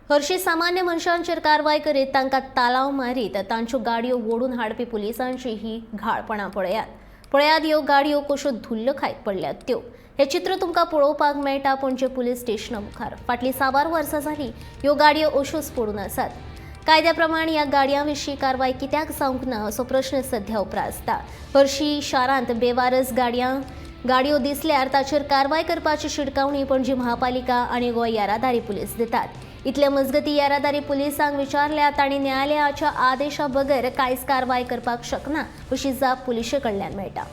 हरशी सामान्य मनशांचेर कारवाय करीत तांकां तालांव मारीत तांच्यो गाडयो ओडून हाडपी पुलिसांची ही घाळपणां पळयात. पळयात ह्यो गाडयो कश्यो धुल्ल खायत पडल्यात त्यो. हे चित्र तुमकां पळोवपाक मेळटा पणजे पुलीस स्टेशना मुखार. फाटलीं साबार वर्सां जालीं ह्यो गाडयो अश्योच पडून आसात. कायद्या प्रमाण ह्या गाडयां विशीं कारवाय कित्याक जावंक ना असो प्रश्न सध्या उप्रासता. हरशी शारांत बेवारस गाडयो दिसल्यार ताचेर कारवाय करपाची शिटकावणी पणजी महापालिका आनी गोंय येरादारी पुलीस दितात. इतले मजगती येरादारी पुलिसांक विचारल्यार तांणी न्यायालयाच्या आदेशा बगर कांयच कारवाय करपाक शकना अशी जाप पुलिशे कडल्यान मेळटा.